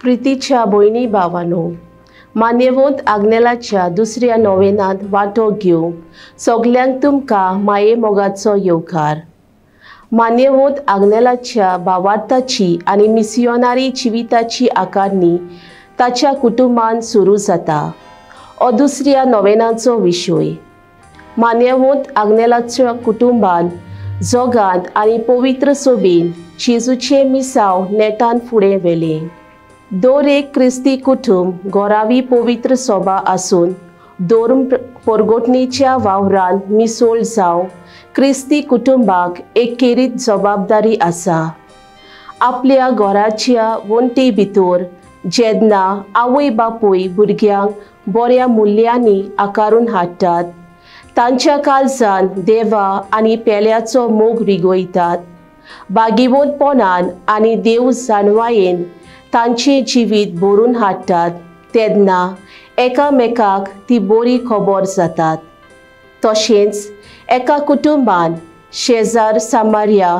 प्रितीच्या भयणी भावानो, मान्यवंत आग्नेलाच्या दुसऱ्या नोवेनांत वांटो घेवंक सगल्यांक तुमकां माये मोगाचो येवकार. मान्यवंत आग्नेलाच्या भावार्थाची आनी मिसियोनारी जिविताची आकारणी ताच्या कुटुंबान सुरू जाता. हो दुसऱ्या नोवेनाचो विशय. मान्यवंत आग्नेलाच्या कुटुंबान जोगांत आनी पवित्र सोबीन जेजूचें मिसांव नेटान फुडें व्हेलें. दर एक क्रिस्ती कुटुंब गोरावी पवित्र सोबा आसून धर्म परगटणेच्या वावरान मिसोळ जावं क्रिस्ती कुटुंबाक एक खेरीत जबाबदारी आसा. आपल्या घराच्या वण्टी भितर जेन्ना आवय बापूय भुरग्यांक बऱ्या मुल्यांनी आकारून हाडटात, तांच्या काळजान देवा आनी पेल्याचो मोग रिगयतात, बागीवंतपणान आनी देव जाणवायेन तांचें जिवीत भरून हाडटात, तेन्ना एकामेकाक ती बरी खबर जातात. तशेंच एका कुटुंबान शेजार सामार्या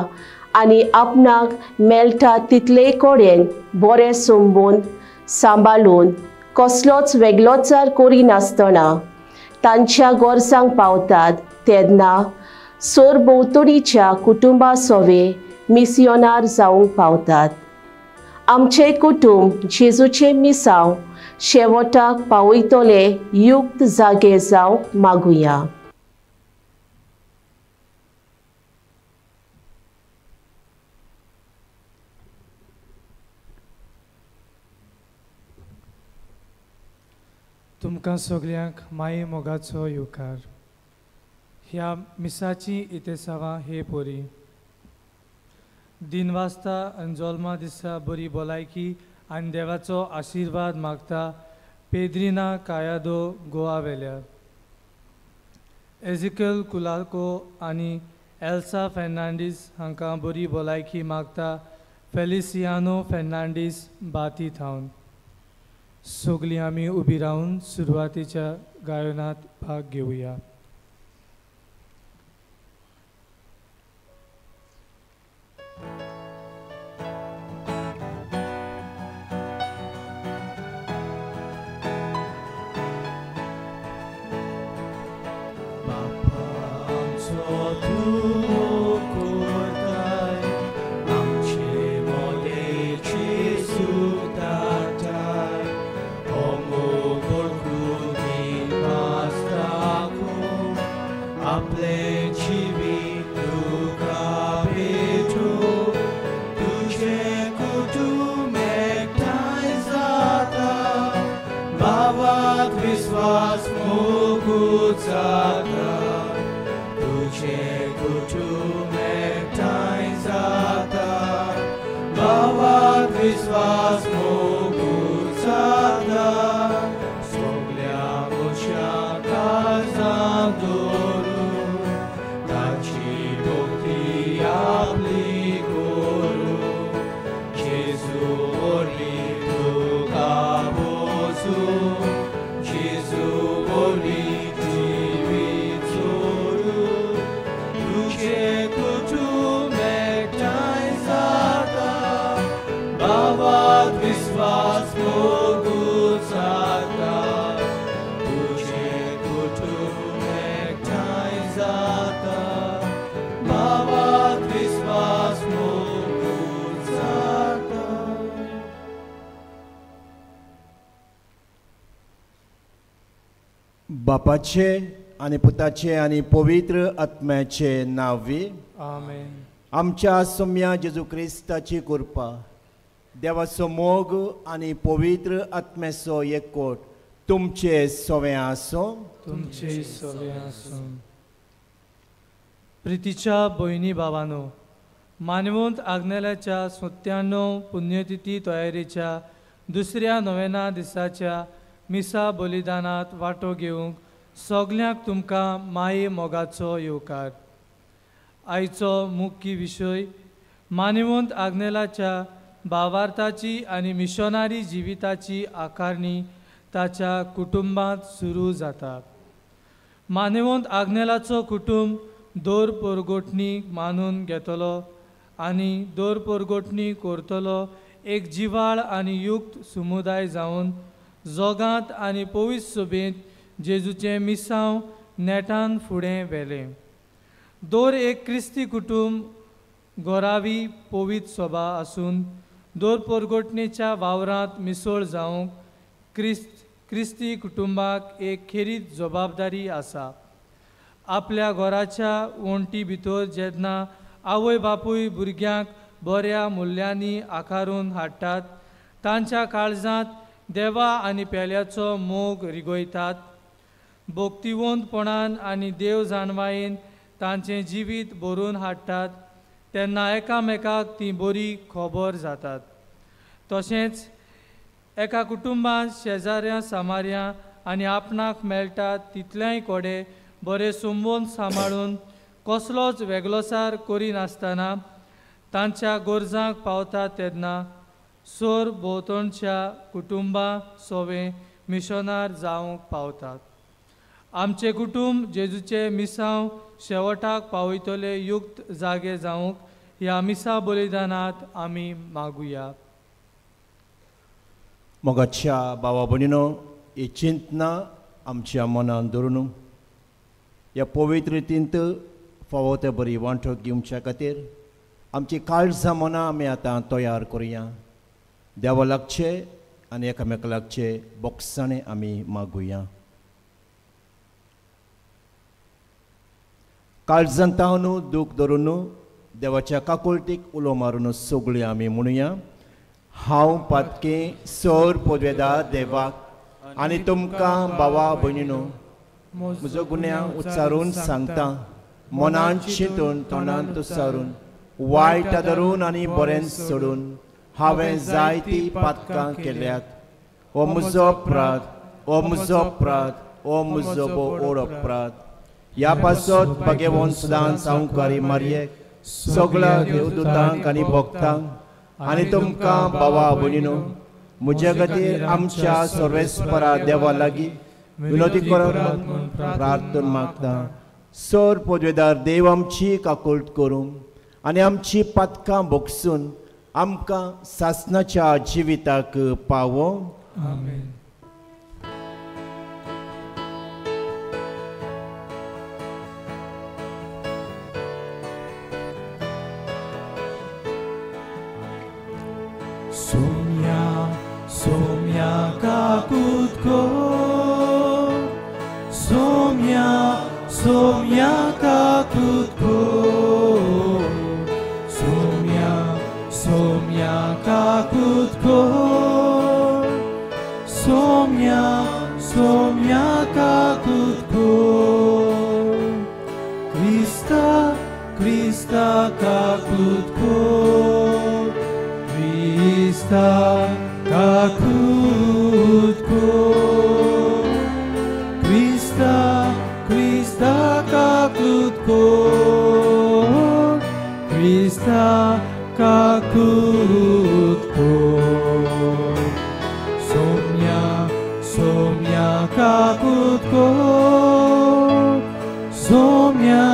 आनी आपणाक मेळटा तितले कडेन बरें संबंद सांबाळून कसलोच वेगळोचार करिनासतना तांच्या गरजांक पावतात, तेन्ना सरभोंवतणीच्या कुटुंबा सोवे मिसियोनार जावंक पावतात. आमचें कुटुंब जेजूचें मिसांव शेवटाक पावयतले युक्त जागे जावंक मागुया. तुमकां सगल्यांक माये मोगाचो येवकार. ह्या मिसाची इतेसावां हे पोरी दिनवासता आनी जोल्मा दिसा बरी भलायकी आनी देवाचो आशिर्वाद मागता पेद्रिना कायादो गोवा वेल्या एजिकल कुलाको आनी एल्सा फेर्नांडीस हांकां बरी भलायकी मागता फेलिसियानो फेर्नांडीस बाती थावन. सगळीं आमी उबी रावन सुरवातेच्या गायनांत भाग घेवया. बापाचे आनी पुताचे आनी पवित्र आत्म्याचे नांवी आमेन. आमच्या सोम्या जेजू क्रिस्ताची कृपा, देवाचो मोग आनी पवित्र आत्म्याचो एकवट तुमचे सवें आसूं. तुमचे सवें आसूं. प्रितीच्या भयणी भावानो, मानवंत आग्नेलाच्या 97 पुण्यतिथी तयारेच्या दुसऱ्या नोवेना दिसाच्या मिसा बलिदानांत वांटो घेवंक सगल्यांक तुमकां माये मोगाचो येवकार. आयचो मुख्य विशय मानवंत आग्नेलाच्या भावार्थाची आनी मिशनारी जिविताची आकारणी ताच्या कुटुंबांत सुरू जाता. मानवंत आग्नेलाचो कुटुंब दर परगोटणी मानून घेतलो आनी दर परगोटणी करतलो एक जिवाळ आनी युक्त समुदाय जावन जोगांत आनी पवित्र सभेंत जेजूचें मिसांव नेटान फुडें व्हेलें. दर एक क्रिस्ती कुटुंब गोरावी पवित्र सभा आसून दर परगटणेच्या वावरांत मिसळ जावंक क्रिस्ती कुटुंबाक एक खेरीत जबाबदारी आसा. आपल्या घराच्या वण्टी भितर जेन्ना आवय बापूय भुरग्यांक बऱ्या मुल्यांनी आकारून हाडटात, तांच्या काळजांत देवा आनी पेल्याचो मोग रिगयतात, भक्तिवंतपणान आनी देव जाणवायेन तांचें जिवीत भरून हाडटात, तेन्ना एकामेकाक ती बरी खबर जातात. तशेंच एका कुटुंबांत शेजाऱ्यां सामाऱ्यां आनी आपणाक मेळटा तितल्याय कोडे बरे संबंद सांबाळून कसलोच वेगळोसार करिनासतना तांच्या गरजांक पावता तेन्ना सोर भोंवतणच्या कुटुंबां सोवे मिशनार जावंक पावतात. आमचें कुटुंब जेजूचें मिसांव शेवटाक पावयतले युक्त जागे जावंक ह्या मिसा बलिदानांत आमी मागुया. मोगाच्या भावा भयणीनो, ही चिंतना आमच्या मनान धरून ह्या पवित्र रितींत फावो ते बरी वांटो घेवच्या खातीर आमची काळजां मनां आमी आतां तयार करुया. देवा लागचे आनी एकामेका लागचे बोगसाणें आमी मागुया. काळजांत तावन दूख धरून देवाच्या काकुळटीक उलो मारून सगळीं आमी म्हणुया, हांव पातके सर पदवेदार देवाक आनी तुमकां भावा भयणीनो म्हजो गुन्यांव उच्चारून सांगता, मनान चिंतून तोंडान उच्चारून वायट धरून आनी बरें सोडून हांवें जायतीं पातकां केल्यात. हो म्हजो अपराध, हो म्हजो अपराध, हो म्हजो ओड अपराध. ह्या पासत भगेवन सदांच सावकारी मारयेक सगळ्या देवदूतांक आनी भक्तांक आनी तुमकां भावा भयणीनो म्हज्या खातीर आमच्या सर्वेस्परा देवा लागीं विनोदी करात म्हूण प्रार्थना मागता. सर पदवेदार देव आमची काकुळट करूं आनी आमची पातकां भोगसून आमकां सासणाच्या जिविताक पावो. आमेन. सोम्या सोम्या काकूत कर, सोम्या सोम्या काकूत कर, सोम्या सोम्या काकूत कर, सोम्या सोम्या काकूत कर, क्रिस्ता क्रिस्ता काकूत कर, क्रिस्ता काकूत कर, क्रिस्ता क्रिस्ता काकूत कर, क्रिस्ता काकूत कर, सोम्या सोम्या काकूत कर, सोम्या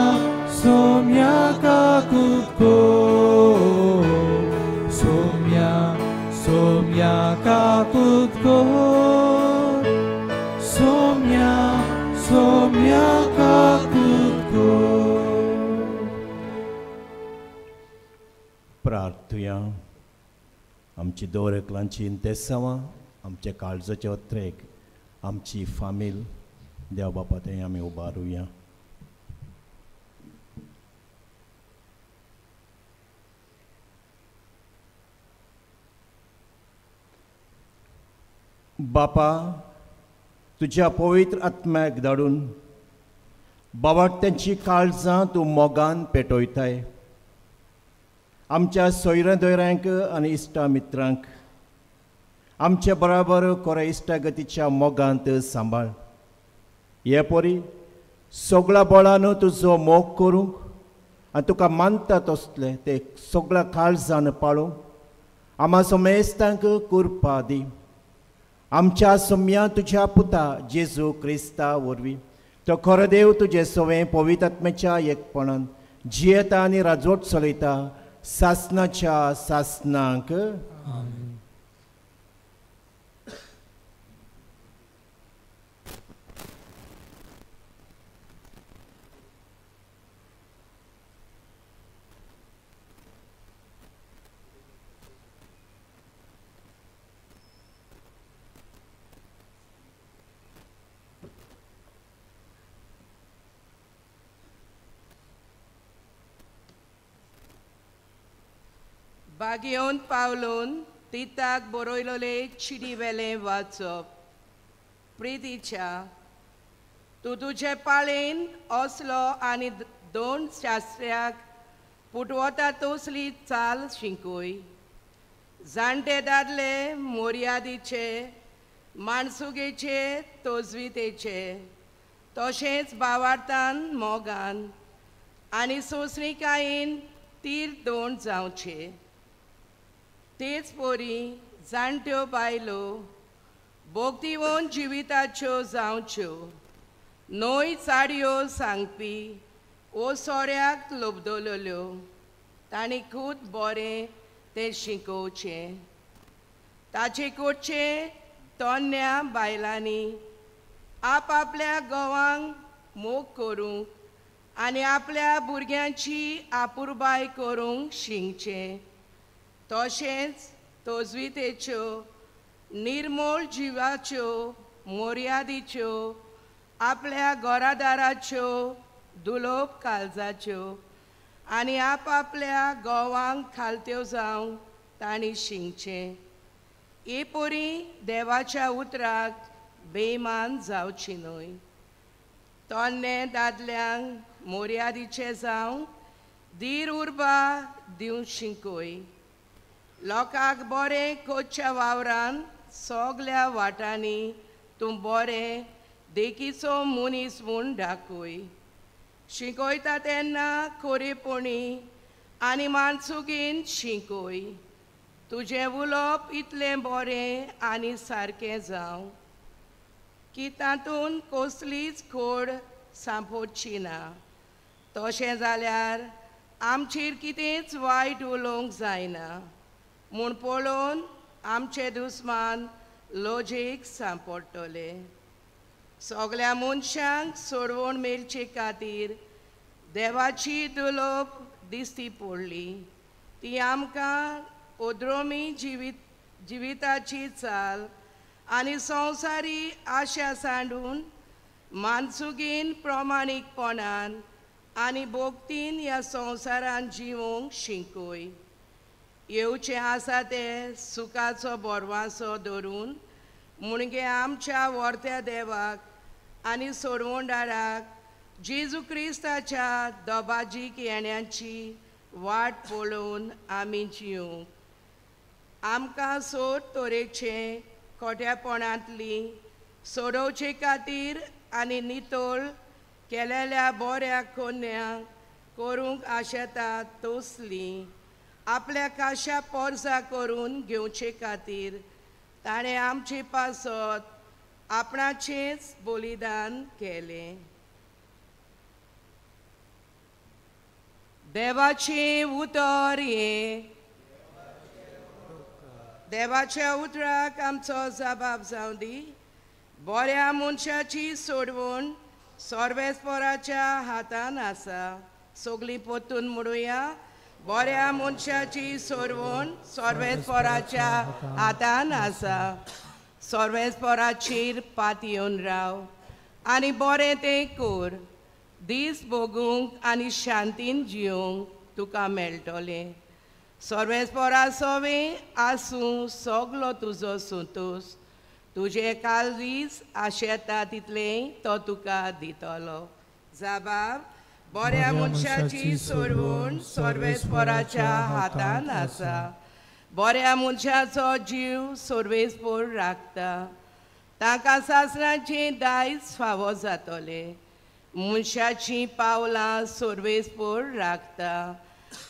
सोम्या काकूत कर, सोम्या सोम्या काकूत कर, सोम्या सोम्या काकूत कर. प्रार्थुया. आमची दर एकलांची इंतेसांवां, आमच्या काळजाचे अत्रेक, आमची फामील देव बापा थंय आमी उबारुया. बापा, तुज्या पवित्र आत्म्याक धाडून बावाट्यांची काळजां तूं मोगान पेटयताय. आमच्या सोयऱ्या दोयऱ्यांक आनी इश्टा मित्रांक आमचे बराबर कोरा इश्टागतीच्या मोगांत सांबाळ. हे परी सगळ्या बळान तुजो मोग करूंक आनी तुका मानता तसले ते सगळ्या काळजान पाळूंक आमा समेस्तांक कृपा दी. आमच्या सम्या तुज्या पुता जेजू क्रिस्ता वरवीं तो खरो देव तुजे सवें पवित्र आत्म्याच्या एकपणान जियेता आनी राजवट चलयता सासनाच्या सासनांक. बागेवन पावलोन तिताक बरयलोले चिडी वेलें वाचप. प्रितीच्या तूं तुजे पाळेन असलो आनी दोन शास्त्र्याक पुटवता तसली चाल शिंकय. जाणटे दादले मोर्यादीचे माणसुगेचे तोजवितेचे तशेंच बावार्थान मोगान आनी सोंसणिकायेन तीर दोन जावचे. तेच परी जाणट्यो बायलो भोगतीवन जिविताच्यो जावच्यो न्हय चाडयो सांगपी ओ सोऱ्याक लोबदलोल्यो तांणी खूब बरें तें शिकोवचें. ताचे कोडचे तोन्न्या बायलांनी आपआपल्या घोवांक मोग करूंक आनी आपल्या भुरग्यांची आपुरबाय करूंक शिकचें. तशेंच तोजवितेच्यो निर्मोळ जिवाच्यो मोर्यादीच्यो आपल्या घरादाराच्यो दुलोब काळजाच्यो आनी आपआपल्या घोवांक खालत्यो जावंक तांणी शिकचें. हे परी देवाच्या उतराक बेमान जावची न्हय. तोन्ने दादल्यांक मोर्यादीचे जावंक धीर उर्बा दिवंक शिकय. लोकांक बरें कोच्या वावरान सगल्या वाटांनी तूं बरें देखीचो मनीस म्हूण दाखय. शिकयता तेन्ना खरेपणी आनी मानसुगीन शिकय. तुजें उलोवप इतलें बरें आनी सारकें जावं की तातूंत कसलीच खोड सांपोची ना. तशें जाल्यार आमचेर कितेंच वायट उलोवंक जायना म्हूण पळोवन आमचे दुस्मान लजेक सांपडटले. सगल्या मनशांक सोडवण मेळचे खातीर देवाची दुलोब दिसती पडली. ती आमकां ओद्रोमी जिविताची चाल आनी संवसारी आशा सांडून मानसुगीन प्रमाणीकपणान आनी भोगतीन ह्या संवसारान जिवोंक शिकय. येवचें आसा तें सुखाचो बोरवासो धरून मुणगे आमच्या वर्त्या देवाक आनी सोडवणदाराक जेजू क्रिस्ताच्या दोबाजीक येण्याची वाट पळोवन आमी जिवंक. आमकां सोद तरेचे खोट्यापणांतली सोडोवचे खातीर आनी नितळ केलेल्या बऱ्या कोन्या करूंक आशेता तसली आपल्या काशा पोरसा करून घेवचे खातीर ताणें आमचे पासत आपणाचेंच बलिदान केलें. देवाचें उतर हें. देवाच्या उतराक आमचो जबाब जावं दी. बऱ्या मनशाची सोडवण सर्वेस्पराच्या हातान आसा. सगळीं पोतून म्हणुया. बऱ्या मनशाची सोडवण सर्वेस्पराच्या हातान आसा. सर्वेस्पराचेर पातयेवन राव आनी बरें तें कर. दीस भोगूंक आनी शांतीन जिवंक तुका मेळटलें. सर्वेस्परा सवें आसूं सगलो तुजो संतोश. तुजें काळीज आशेता तितलें तो तुका दितलो. जबाब बऱ्या मनशाची सोडवण सर्वेस्पराच्या हातान आसा. बऱ्या मनशाचो जीव सर्वेस्पर राखता. तांकां सासणाचें दायज फावो जातलें. मनशाचीं पावलां सर्वेस्पर राखता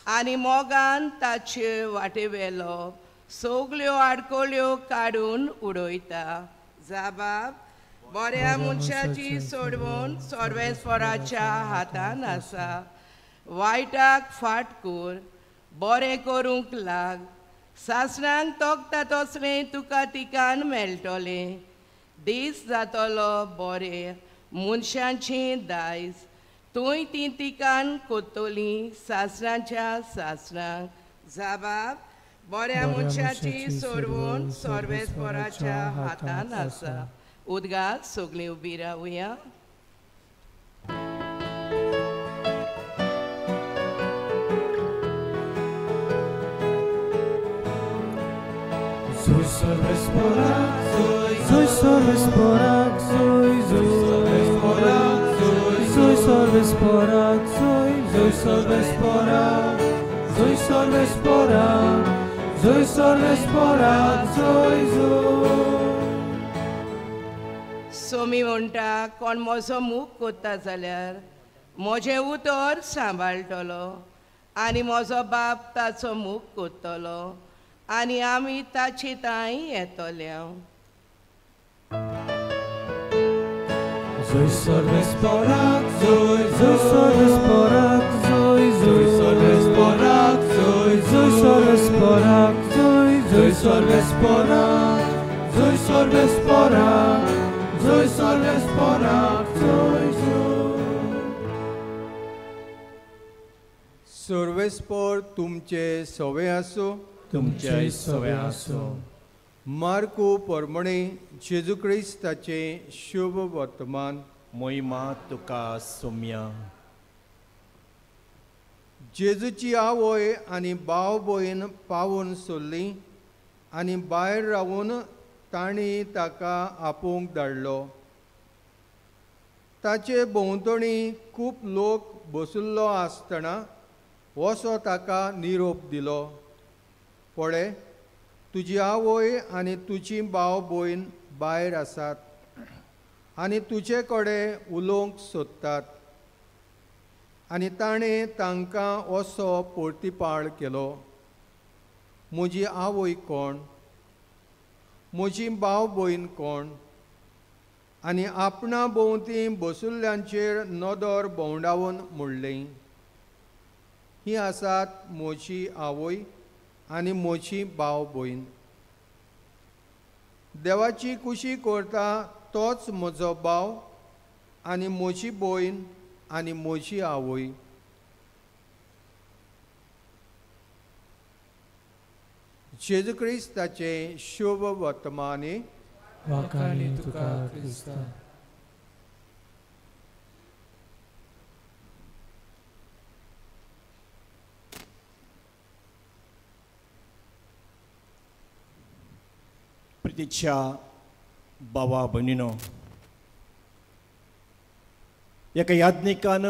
आनी मोगान ताचे वाटेवेलो सगल्यो आडकोळ्यो काडून उडयता. जबाब बऱ्या मनशाची सोडवण सर्वेस्पराच्या हातान आसा. वायटाक फाट कर बरें करूंक लाग सासणांक तोखता तसलें तुका तिकान मेळटलें दीस जातलो बरें मनशांचें दायज थंय तीं तिकान कोत्तलीं सासणाच्या सासणांक जाबाब बऱ्या मनशाची सोडवण सर्वेस्पराच्या हातान आसा. उदगार सगळीं उबी रावया. Zoi sarvesporak, zoi sarvesporak, zoi sarvesporak, zoi sarvesporak, zoi sarvesporak, zoi sarvesporak, zoi sarvesporak, zoi zoi. Somi म्हणटा कोण म्हजो मूग कोत्ता जाल्यार म्हजें उतर सांबाळटलो आनी म्हजो बाप ताचो मूग कोत्तलो आनी आमी ताचे तांय येतले. Zoi sarvesporak, zoi zoi sarvesporak, zoi zoi sarvesporak, zoi zoi sarvesporak, zoi zoi sarvesporak, zoi sarvesporak, zoi sarvesporak, zoi zoi. सर्वेस्पोर तुमचे सवे आसूं, तुमचे सवे आसूं. मार्कू परमणे जेजू क्रिस्ताचें शुभ वर्तमान. मोहिमा तुका सोम्या. जेजूची आवय आनी भाव भयण पावून सोडली आनी भायर रावून तांणी ताका आपोवंक धाडलो. ताचे भोंवतणी खूब लोक बशिल्लो आसतना वसो ताका निरोप दिलो, पळय तुजी आवय आनी तुजी भाव भयण भायर आसात आनी तुजे कडेन उलोवंक सोदतात. आनी ताणें तांकां असो पोर्तिपाळ केलो, म्हजी आवय कोण, म्हजी भाव भयण कोण? आनी आपणा भोंवती बसुल्ल्यांचेर नदर भोंवडावन म्हणलें, ही आसात म्हजी आवय आनी म्हजी भाव भयण. देवाची कुशी करता तोच म्हजो भाव आनी म्हजी भयण आनी म्हजी आवय. जेजू क्रिस्ताचें शुभ वर्तमानी. वाखाणी तुका क्रिस्ता. प्रितीच्या बाबा भयणीनो, एका याज्ञिकान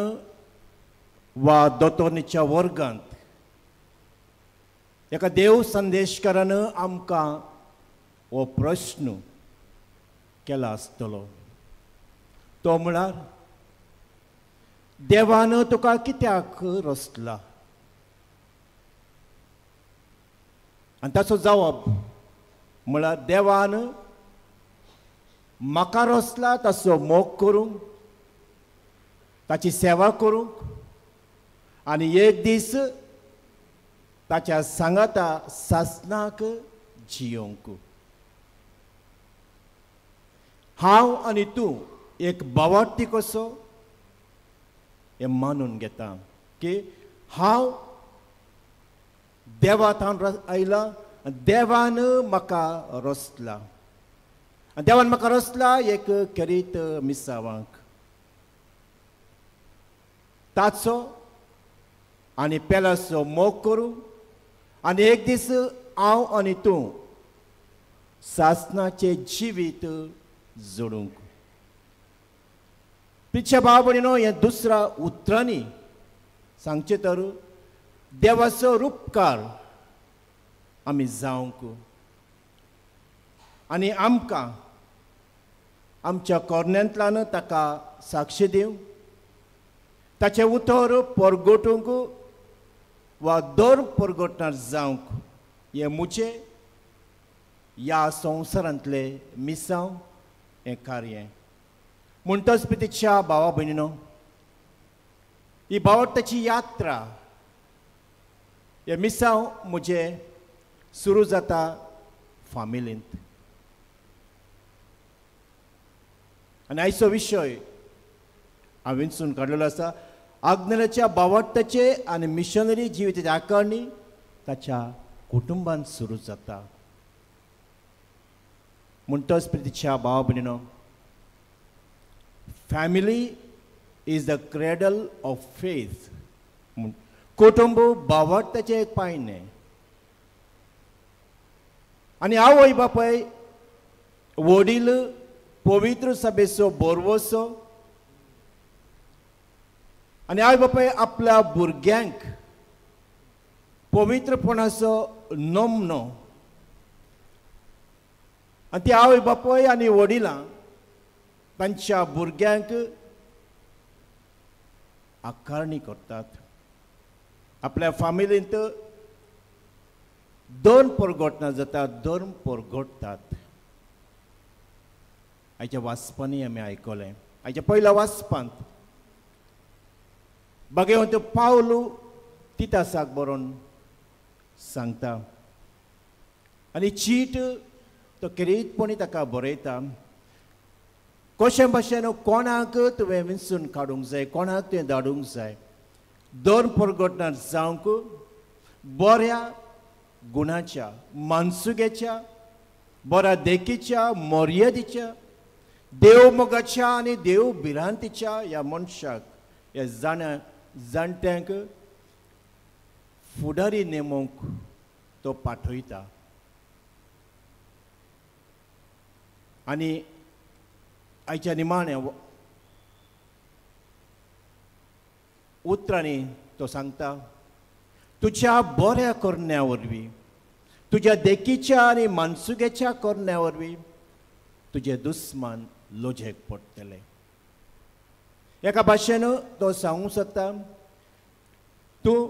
वा दोतोर्नीच्या वर्गांत एका देव संदेशकारान आमकां हो प्रश्न केला आसतलो. तो म्हळ्यार देवान तुका कित्याक रचला? आनी ताचो जवाब म्हळ्यार देवान म्हाका रचला ताचो मोग करूंक, ताची सेवा करूंक आनी एक दीस ताच्या सांगाता सासणाक जियोंक. हांव आनी तूं एक बावार्थी कसो हें मानून घेता की हांव देवा थावन आयला, देवान म्हाका रचला आनी देवान म्हाका रचला एक खेरीत मिसावांक. ताचो आनी पेलाचो मोग करूं आनी एक दीस हांव आनी तूं सासणाचें जिवीत जोडूंक. पिच्छा भाव भयणीनो, हें दुसऱ्या उतरांनी सांगचें तर देवाचो रुपकार आमी जावंक आनी आमकां आमच्या कोर्ण्यांतल्यान ताका साक्ष दिवंक, ताचें उतर परगटूंक वा दर परगटणार जावंक हें म्हजें ह्या संवसारांतलें मिसांव हें कार्य. म्हणटच पितीच्या भावा भयणीनो, ही भावार्थाची यात्रा हें मिसांव म्हजें सुरू जाता फामिलींत. आनी आयचो विशय हांव विंचून काडलेलो आसा आग्नेलाच्या बावडटाचे आनी मिशनरी जिविताची आकारणी ताच्या कुटुंबान सुरू जाता. म्हणटच प्रितीच्या भाव भयणीनो, Family is the cradle of faith. कुटुंब बावडटाचें एक पायणें. आनी आवय बापाय वडील पवित्र सभेचो बोरवसो आनी आवय बापाय आपल्या भुरग्यांक पवित्रपणाचो नमनो. आनी ती आवय बापाय आनी वडिलां तांच्या भुरग्यांक आकारणी करतात. आपल्या फामिलींत दोन परगटना जाता, धर्म परगटतात. आयच्या वाचपांनी आमी आयकलें, आयच्या पयल्या वाचपांत बागेवंत पावलू तितासाक बरोवन सांगता आनी चीट तो खेरीतपणी ताका बरयता, कशें भाशेन कोणाक तुवें विंचून काडूंक जाय, कोणाक तुवें धाडूंक जाय, धर्म परगटना जावंक बऱ्या गुणाच्या, मानसुगेच्या, बऱ्या देखीच्या, मर्यादीच्या, देव मोगाच्या आनी देव भिरांतीच्या ह्या मनशाक, ह्या जाणट्यांक फुडारी नेमूंक तो पाठयता. आनी आयच्या निमाण्या उतरांनी तो सांगता, तुज्या बऱ्या करण्या वरवीं, तुज्या देखीच्या आनी मानसुगेच्या करण्या वरवीं तुजे दुस्मान लजेक पडटले. एका भाशेन तो सांगूंक सोदता, तूं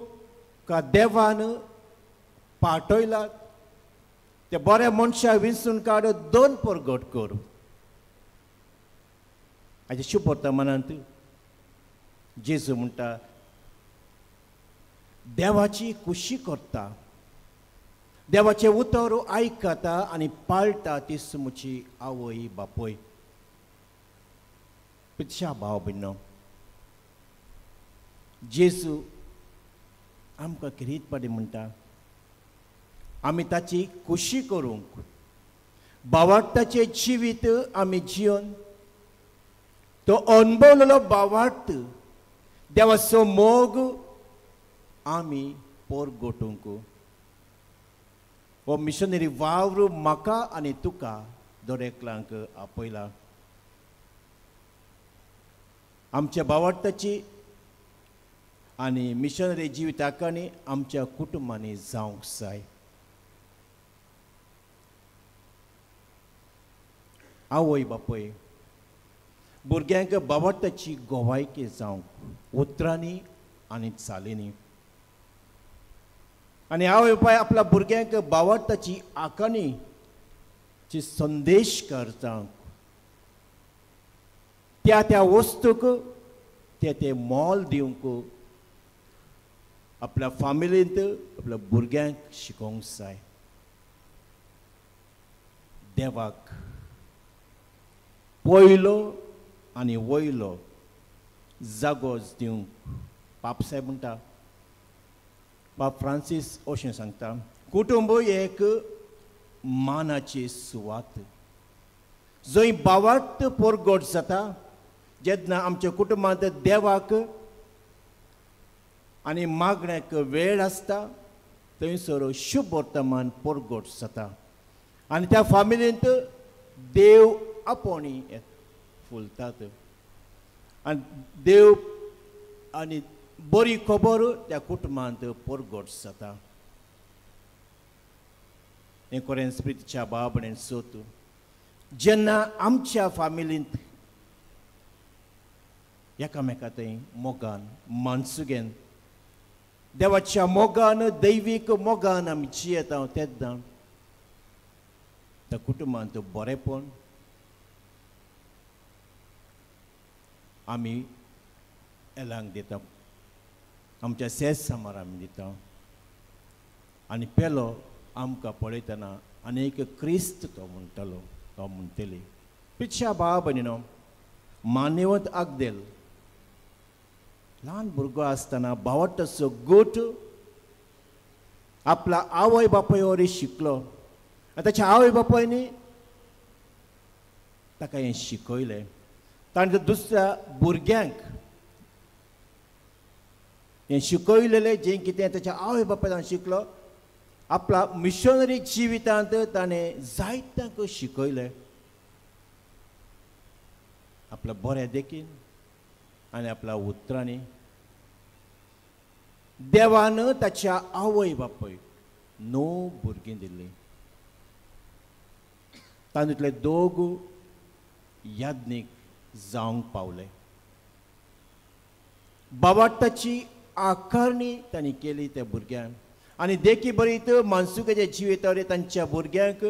का देवान पाठयला ते बऱ्या मनशाक विंचून काड, दोन परगट कर. आयच्या शुभ वर्तमानांत जेजू म्हणटा, देवाची खुशी करता, देवाचें उतर आयकता आनी पाळटा ती म्हजी आवय बापूय. पिच्छा भाव भयणो, जेजू आमकां खेरीतपणी म्हणटा, आमी ताची खुशी करूंक बावाडटाचें जिवीत आमी जिवन तो अणभवलेलो बावाडट देवाचो मोग आमी परगटूंक. हो मिशनरी वावर म्हाका आनी तुका दर एकल्यांक आपयला. आमच्या बावाडटाची आनी मिशनरी जिविताकांनी आमच्या कुटुंबांनी जावंक जाय. आवय बापूय भुरग्यांक बावडटाची गोवायकी जावंक उतरांनी आनी चालींनी, आनी आवय बापाय आपल्या भुरग्यांक बावडटाची आकाणीची संदेश जावंक त्या त्या वस्तूक ते ते मोल दिवंक आपल्या फामिलींत आपल्या भुरग्यांक शिकोवंक जाय. देवाक पयलो आनी वयलो जागोच दिवंक पाप साहेब म्हणटा, पाप फ्रांसीस अशें सांगता, कुटुंब एक मानाची सुवात जंय बावार्थ परगट जाता. जेन्ना आमच्या कुटुंबांत देवाक आनी मागण्याक वेळ आसता थंयसर शुभ वर्तमान परगट जाता आनी त्या फामिलींत देव आपोवणी फुलतात आनी देव आनी बरी खबर त्या कुटुंबांत परगट जाता. हें कोरेन्स प्रितीच्या बाबणेन सोत जेन्ना आमच्या फामिलींत एकामेका थंय मोगान मानसुगेन देवाच्या मोगान दैवीक मोगान आमी जियेता तेन्ना त्या कुटुंबांत बरेंपण आमी एलांक दिता, आमच्या सेज सामार आमी दिता. आनी पेलो आमकां पळयतना आनी एक क्रिस्त तो म्हणटालो, तो म्हणटली. पिच्छा भाव भयणीनो, मान्यवंत आग्देल ल्हान भुरगो आसतना बावट्टसो गोट आपला आवय बापाय वरी शिकलो आनी ताच्या आवय बापायनी ताका हें शिकयलें. ताणें दुसऱ्या भुरग्यांक हें शिकयलेलें जें कितें ताच्या आवय बापायन शिकलो. आपल्या मिशनरी जिवितांत ताणें जायत्यांक शिकयलें आपल्या बऱ्या देखीन आनी आपल्या उतरांनी. देवान ताच्या आवय बापायक 9 भुरगीं दिल्लीं. तातूंतले 2 याज्ञीक जावंक पावले. बाबाटाची आकारणी तांणी केली त्या भुरग्यांक आनी देखी बरीत मानसुकाच्या जिवितावर तांच्या भुरग्यांक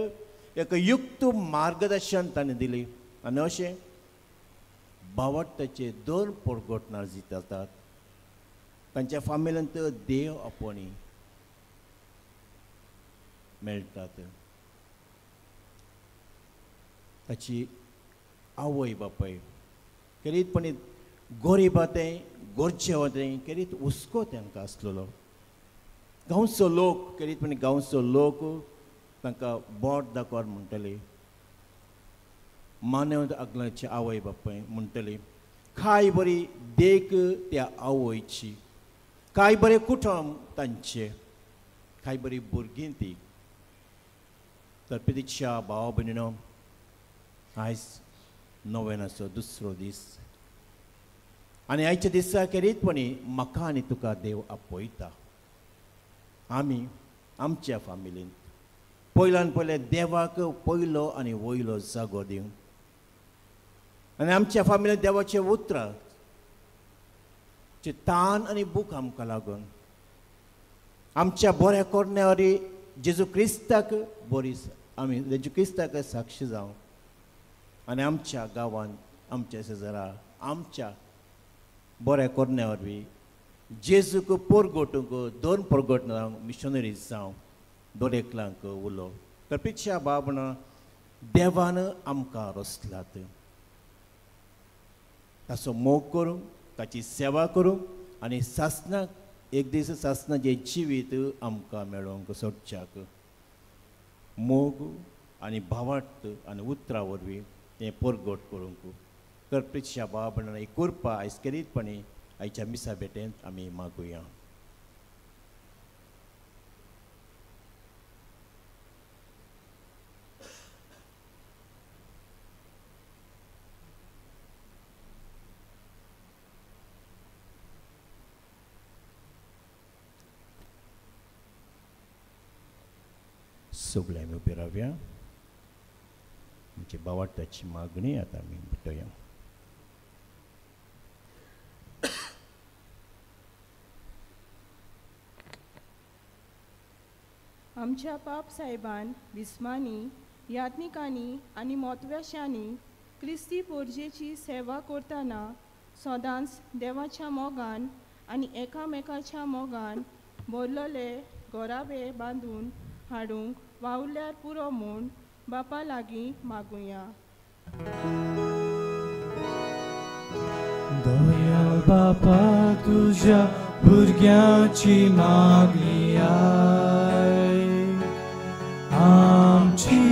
एक युक्त मार्गदर्शन ताणें दिली. आनी अशें बावट्टाचे 2 पोरगोटनां जातात. तांच्या फामिलींत देव आपोवणी मेळटात. ताची आवय बापाय खेरीतपणी गोरीब तें गोरचे तें खेरीत हुस्को तांकां आसलेलो. गांवचो लोक खेरीतपणी गांवचो लोक तांकां बोट दाखोवन म्हणटले, मानव आगलाची आवय बापाय म्हणटली काय बरी देख त्या आवयची, काय बरें कुटुंब तांचें, काय बरी भुरगीं ती. तर पितिक्षा भाव भयणीनो, आयज नोवेनाचो दुसरो दीस आनी आयच्या दिसा खेरीतपणी म्हाका आनी तुका देव आपयता. आमी आमच्या फामिलींत पयल्यान पयलें देवाक पयलो आनी वयलो जागो दिवं आनी आमच्या फामिलींत देवाचे उतरां तान आनी भूक आमकां लागून आमच्या बऱ्या करण्या वरी जेजू क्रिस्ताक बरी आमी जेजू क्रिस्ताक साक्षी जावं आनी आमच्या गांवांत आमच्या शेजरा आमच्या बऱ्या करण्या वरवीं जेजूक पोरगोटूंक 2 पोरगोट मिशनरी जावं दरेकल्यांक उलो. तर पिच्छा बाबणा देवान आमकां रचलात ताचो मोग करूंक, ताची सेवा करूंक आनी सासनाक एक दीस सासनाचें जिवीत आमकां मेळोवंक सोदच्याक मोग आनी भावार्थ आनी उतरां वरवीं हें पोरगोट करूंक. तर पिच्छा बाबणा ही कृपा आयज खेरीतपणी आयच्या मिसा भेटेंत आमी मागुया. सगळे आमी उबे रावया. आमची बावाट्याची मागणी आतां आमी भेटोवया. आमच्या पाप साहेबान विस्मानी याज्ञिकांनी आनी मोतव्याशांनी क्रिस्ती पोरजेची सेवा करतना सदांच देवाच्या मोगान आनी एकामेकाच्या मोगान भरलेले गोरावे बांदून हाडूंक वावल्यार पुरो म्हूण बापा लागीं मागुया. दया बापा तुज्या भुरग्यांची मागणी आयक, आमची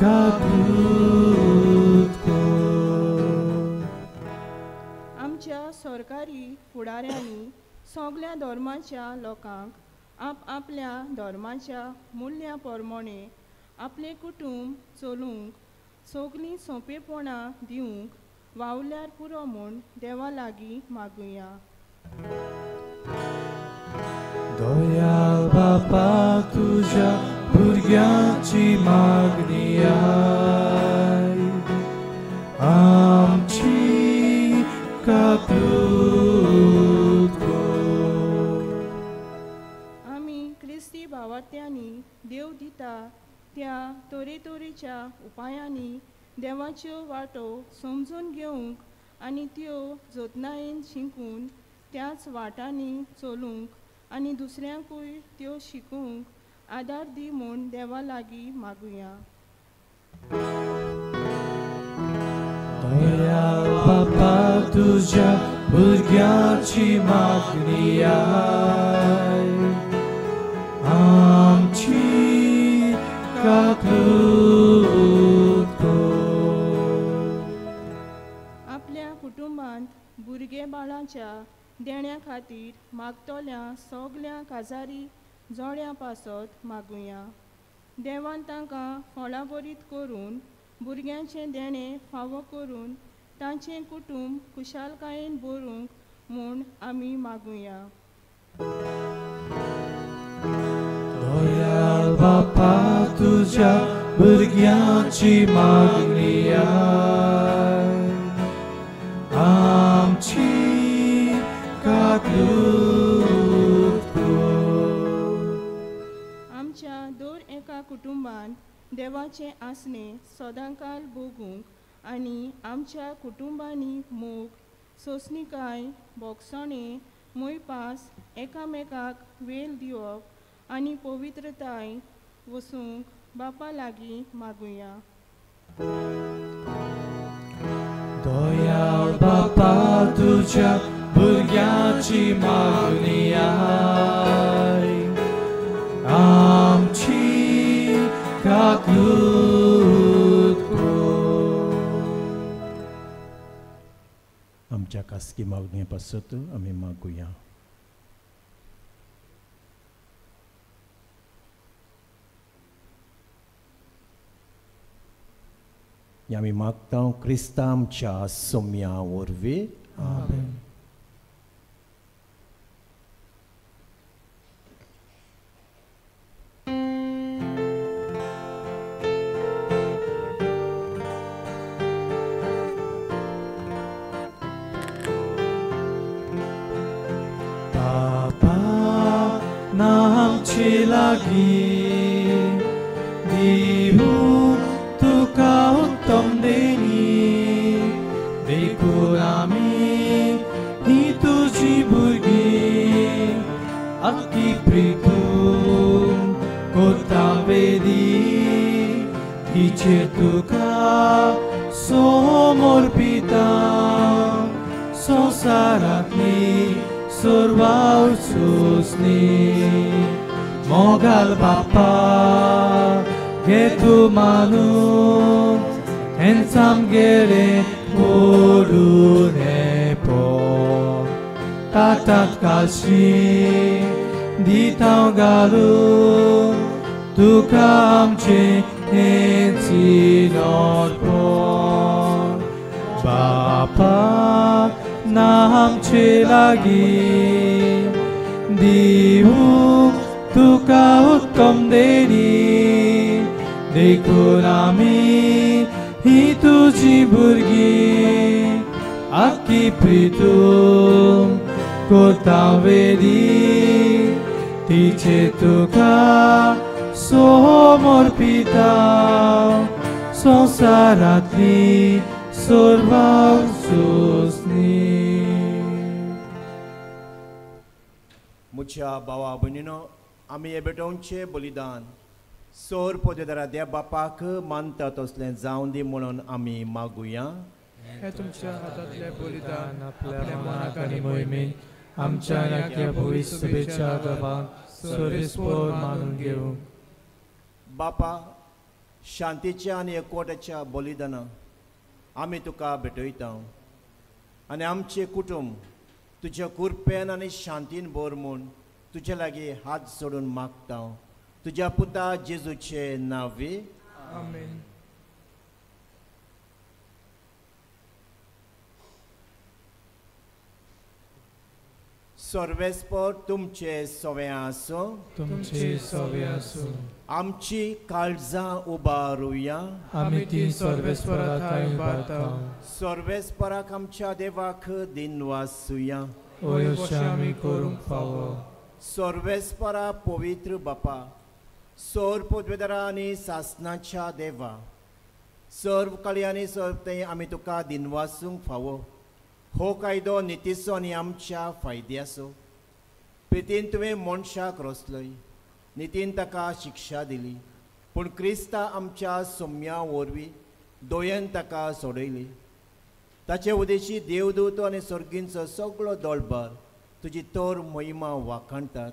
काबूत कर. आमच्या सरकारी फुडाऱ्यांनी सगळ्या धर्माच्या लोकांक आप आपल्या धर्माच्या मुल्यां प्रमाणे आपलें कुटुंब चलूंक सगळीं सोंपेपणां दिवंक वावल्यार पुरो म्हूण देवा लागीं मागुया. दयाळ बापा तुज्या भुरग्यांची मागणी आयक, आमची काबूत कर. आमी क्रिस्ती भावार्थ्यांनी देव दिता त्या तरेतरेच्या उपायांनी देवाच्यो वाटो समजून घेवंक आनी त्यो जतनायेन शिकून त्याच वाटांनी चलूंक आनी दुसऱ्यांकूय त्यो शिकूंक आदार दी म्हूण देवा लागीं मागुया. दयाळ बापा तुज्या भुरग्यांची मागणी आय, आमची काकूत कर. आपल्या कुटुंबांत भुरगे बाळाच्या देण्या खातीर मागतल्या सगल्या काजारी जोड्यां पासत मागुया. देवान तांकां फळाबरीत करून भुरग्यांचें देणें फावो करून तांचें कुटुंब खुशालकायेन भरूंक म्हूण आमी मागुया. दयाळ बापा तुज्या भुरग्यांची मागणी आय, आमची काकूत कर. आमच्या दर एका कुटुंबांत देवाचें आसणें सदांकाल भोगूंक आनी आमच्या कुटुंबांनी मोग, सोंसणीकाय, भोगसणें, मोयपास, एकामेकाक वेल दिवप आनी पवित्रताय वसूंक बापा लागीं मागुया. दयाळ बापा तुज्या भुरग्यांची मागणी आय, आमची काकूत कर. आमच्या खासगी मागणे पासत आमी मागुया. आमी मागता क्रिस्ता आमच्या सोम्या वरवीं. आमेन. बाबा नामचे लागीं दिवूं तुका उत्तम देणी, देखून आमी ही तुजी भुरगीं आख्खी प्रितून कोता वेदी तिचेर तुका समर्पिता संवसारांतली सर्वां सोंसणी. मोगाल बापा घे तूं मानून हेंच आमगेलें ओडून हें ताटांत काशी दिता घालून तुका आमचें हेंच अर्पण. बापा ना आमचे लागीं दिवूंक तुका उत्तम देणी, देखून आमी ही तुजी भुरगीं आख्खी प्रितून कोता वेदी तिचे तुका समर्पिता संवसारांतली सर्वां सोंसणी. म्हज्या भावा भयणीनो, आमी हे भेटोवचें बलिदान सोर पोदेदारा देव बापाक मानता तसलें जावं दी म्हणून आमी मागुया. हे तुमच्या हातांतलें बलिदान आपल्या मनाक आनी मोहिमेन आमच्या आनी भविष्य दबान सर्वेस्पोर मानून घेवंक. बापा, शांतीच्या आनी एकवटाच्या बलिदाना आमी तुका भेटयता आनी आमचें कुटुंब तुज्या कृपेन आनी शांतीन भर म्हूण तुजे लागीं हात जोडून मागता. तुज्या पुता जेजूचे नांवे. आमेन. सर्वेस्पर तुमचे सवे आसूं. तुमचे सवे आसूं. आमची काळजां उबारुया. आमी ती सर्वेस्परा थंय उबारता. सर्वेस्पराक आमच्या देवाक दिनवासुया. हय अशें आमी करूंक फावो. सर्वेस्परा पवित्र बापा, सर्व पदवेदारा आनी सासनाच्या देवा, सर्व काळी आनी सर्व थंय आमी तुका दिनवासूंक फावो. हो कायदो नितीचो आनी आमच्या फायद्याचो. प्रितीन तुवें मनशाक रचलय, नितीन ताका शिक्षा दिली, पूण क्रिस्ता आमच्या सोम्या वरवीं दोयेन ताका सोडयली. ताचे उदेशी देवदूत आनी सर्गींचो सगळो दोळबार तुजी तर महिमा वाखाणटात.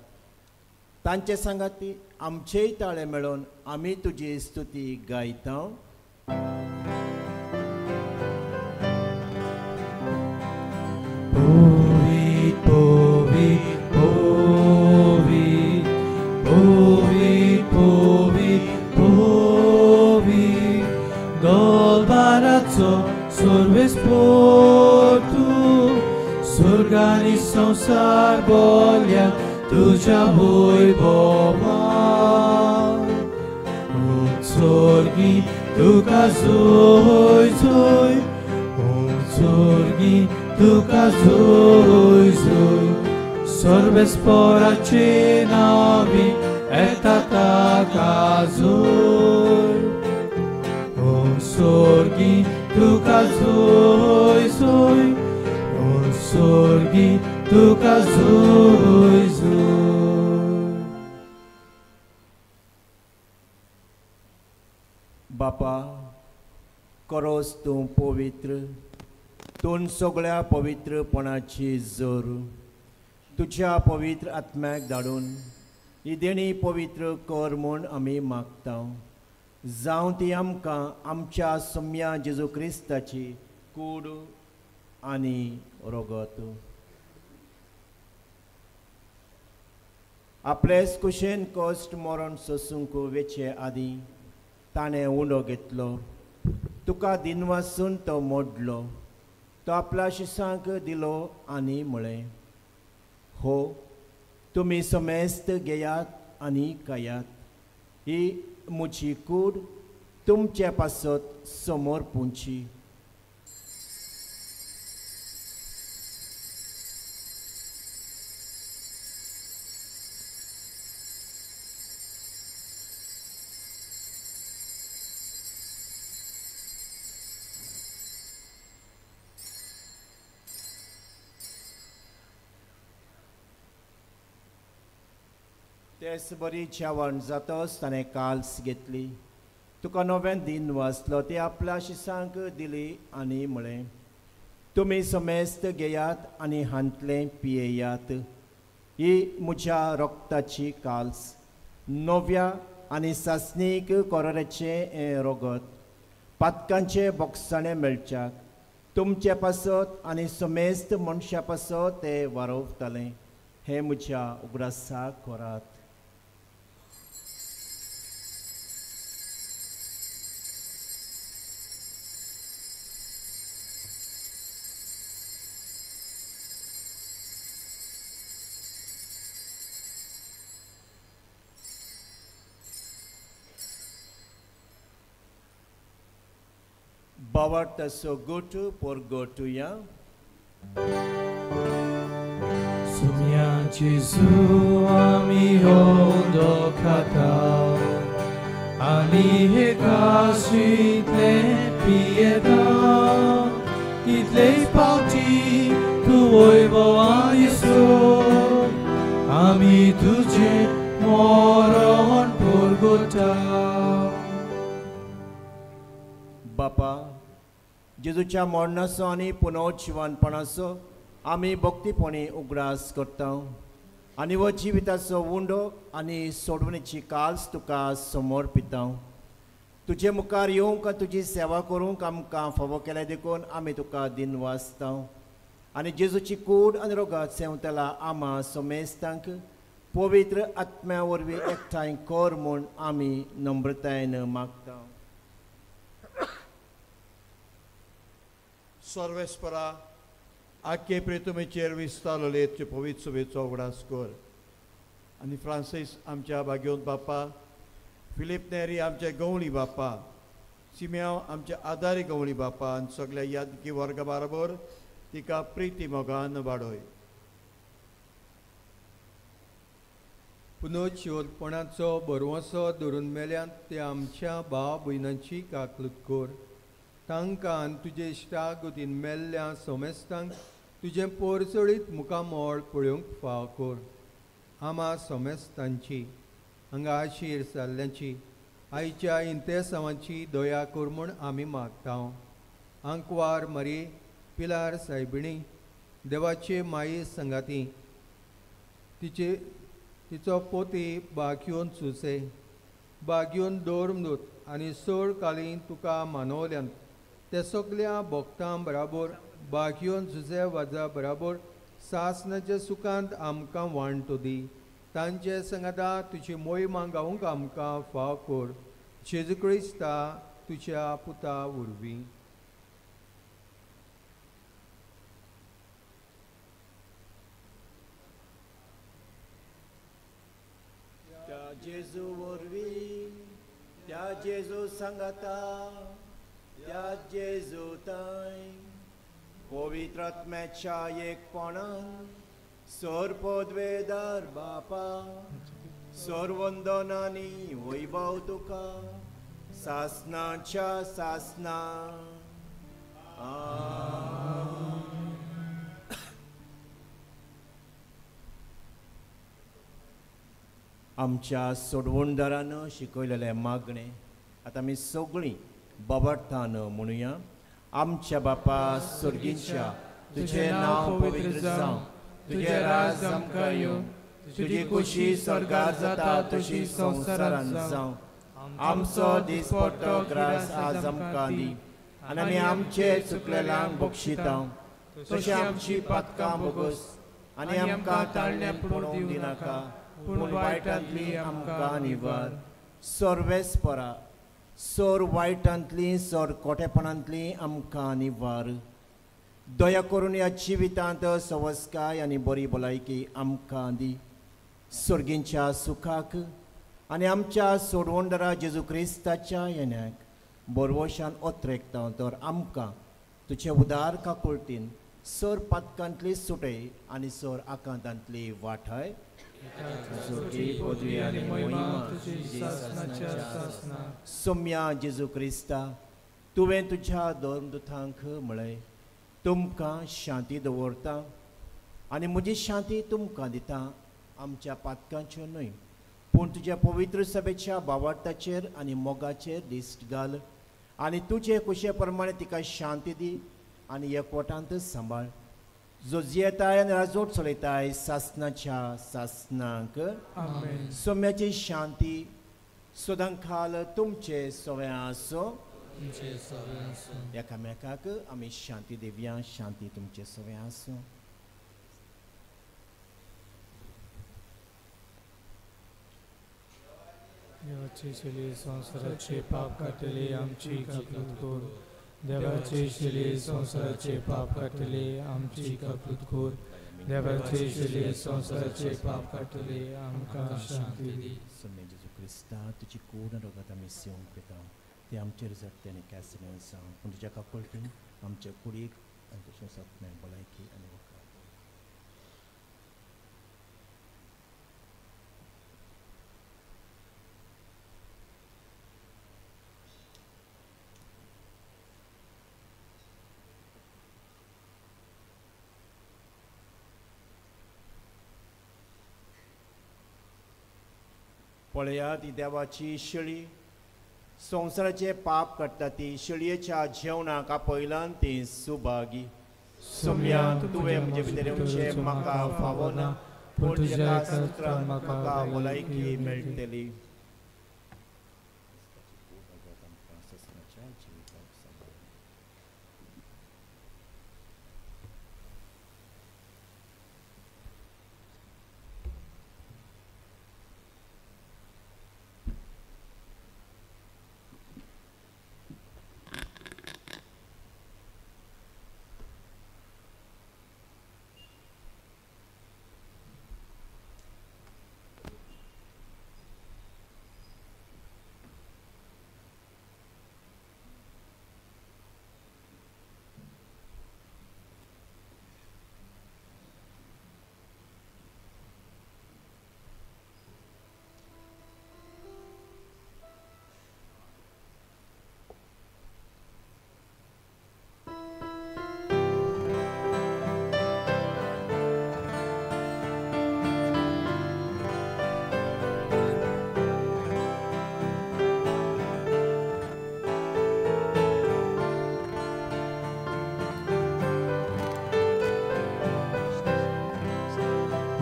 तांचे सांगाती आमचेय ताळे मेळोवन आमी तुजी स्तुती गायता. सुर्गानी संसार बोल्या तुझ्या वैभवान. उत्सर्गी तुका जोय जोय, उत्सर्गी तुका जोय जोय, सर्वेस्पराचे नावी येता ताका जोय. उत्सर्गी तुका जोय जोय, उत्सर्गी तुका जोय जोय. बापा, करोस तूं पवित्र, तूं सगळ्या पवित्रपणाची जोर तुज्या पवित्र आत्म्याक धाडून ही देणी पवित्र कर म्हूण आमी मागता. जावं ती आमकां आमच्या सोम्या जेजू क्रिस्ताची कूड आनी रगत. आपलेच कुशेन कश्ट मरण सोसूंक वेचे आदीं ताणें उंडो घेतलो, तुका दिनवासून तो मोडलो, तो आपल्या शिसांक दिलो आनी म्हळें, हो तुमी समेस्त घेयात आनी खायात, ही म्हजी कूड तुमचे पासत समोर पुंची. तेच बरी जेवण जातच ताणें काल्स घेतली, तुका नव्यान दिन वाचलो, ती आपल्या शिसांक दिली आनी म्हळें, तुमी समेस्त घेयात आनी हांतलें पियेयात, ही म्हज्या रक्ताची काल्स, नव्या आनी सासणीक कोराचें हें रगत, पातकांचें बोगसाणें मेळच्याक तुमचे पासत आनी समेस्त मनशां पासत तें वारोवतालें. हें म्हज्या उगडासाक करात. बाबा तसो गोटू पोर गोटूया. Sumya Jesu ami ondo kata, ami hekasitle pieta, title pauti tu oivo ayeso, ami tuje moron purgota. बापा, जेजूच्या मरणाचो आनी पुनर्जिवनपणाचो आमी भक्तीपणी उगडास करता आनी हो जिविताचो उंडो आनी सोडवणेची काल्स तुका समर्पिता. तुजे मुखार येवंक तुजी सेवा करूंक आमकां फावो केल्या देखून आमी तुका दिनवासता आनी जेजूची कूड आनी रोगात सेवतला आमा समेस्तांक पवित्र आत्म्या वरवीं एकठांय कर म्हूण आमी नम्रतायेन मागता. सर्वेस्परा आखे प्रेतुमेचेर विस्तारले पवित्र सभेचो उगडास कर आनी फ्रांसीस आमच्या भाग्योन बापा, फिलीप नेरी आमचे गवळी बापा, सिम्यांव आमच्या आदारी गवळी बापा आनी सगल्या यादगी वर्गा बरोबर तिका प्रिती मोगान वाडय. पुनोशिवपणाचो भरवंसो धरून मेल्यात ते आमच्या भाव भयणांची काकलूत कर. तांकां तुजे इश्टागतीन मेल्ल्या समेस्तांक तुजें पोरचडीत मुखामळ पळोवंक फाव कर. आमा सोमेस्तांची हांगा आशीर जाल्ल्यांची आयच्या इंतेसांवाची दया कर म्हूण आमी मागता. आंकवार मरी पिलार सायबिणी देवाचे माई संगाती तिचे तिचो पोती बागयोन सुसे बागयोन दोरमदूत आनी सोड कालीन तुका मानवल्यान ते सगल्या भक्तां बराबर बागयोन सुसे वाजा बराबर सासनाच्या सुखांत आमकां वांटो दी. तांचे संगाता तुजी मोहिमा गावंक आमकां फाव कर. जेजू क्रिस्ता तुज्या पुता वरवीं. त्या जेजू वरवीं, त्या जेजू सांगाता, त्या जेजू ताय पवित्र आत्म्याच्या एकपणान सर पदवेदार बापा सर वंदनानी वैभव तुका सासनाच्या सासना. आमच्या सोडवणदारान शिकयलेलें मागणें आतां आमी सगळीं बाबार्थान म्हणुया. आमच्या बापा स्वर्गीच्या, तुजें नांव पवित्र जावं, तुजें राज आमकां येवं, तुजी खुशी स्वर्गार जाता तशी संवसारांत जावं. आमचो दिसपट्टो ग्रास आज आमकां दी आनी आमी आमचे चुकलेल्यांक बक्षिता तशें आमची पातकां भोगोस आनी आमकां ताळण्याक पडूंक दिनाका, पूण वायटांतली आमकां निवार. सर्वेस्परा सर वायटांतली सर कोटेपणांतली आमकां निवार. दया करून ह्या जिवितांत सवस्काय आनी बरी भलायकी आमकां दी. सर्गींच्या सुखाक आनी आमच्या सोडवणदारा जेजू क्रिस्ताच्या येण्याक बरवशान ओत्रेकता तर आमकां तुजे उदार काकुळटीन सर पातकांतली सुटय आनी सर आकांतांतली वाठाय. सोम्या जेजू क्रिस्ता, तुवें तुज्या धर्मदुतांक म्हळें, तुमकां शांती दवरता आनी म्हजी शांती तुमकां दिता, आमच्या पातकांच्यो न्हय पूण तुज्या पवित्र सभेच्या भावार्थाचेर आनी मोगाचेर दिश्ट घाल आनी तुजे कुशे प्रमाणे तिका शांती दी आनी एकवटांत सांबाळ. जो जियेताय आनी राजवट चलयताय सासनाच्या सासनाक. सोम्याची शांती सदांकाल तुमचे सगळें आसूं. एकामेकाक आमी शांती दिवया. शांती तुमचे सगळें आसूं. देवाची शिली संवसाराचे पाप काडटली आमची काकूत कर. देवाची शिली संवसाराचे पाप काडटली आमची काकूत कर. देवाची शिली संवसाराचे पाप काडटली आमकां शांती दी. सोम्या जेजू क्रिस्ता, तुजी कोण रगत आमी सेवंक पिता ते आमचेर जगते आनी कॅसलें जावं, पूण तुज्या काकुळटीन आमच्या कुडीक आनी तशेंच आत्म्याक भलायकी आनी वखद. पळयात ही देवाची शेळी, संवसाराचे पाप काडटा ती शेळयेच्या जेवणाक आपयल्यान ती सुभागी. सोम्या, तुवें म्हजे भितर येवचें म्हाका फावना, पूण तुज्या सुत्रान म्हाका भलायकी मेळटली.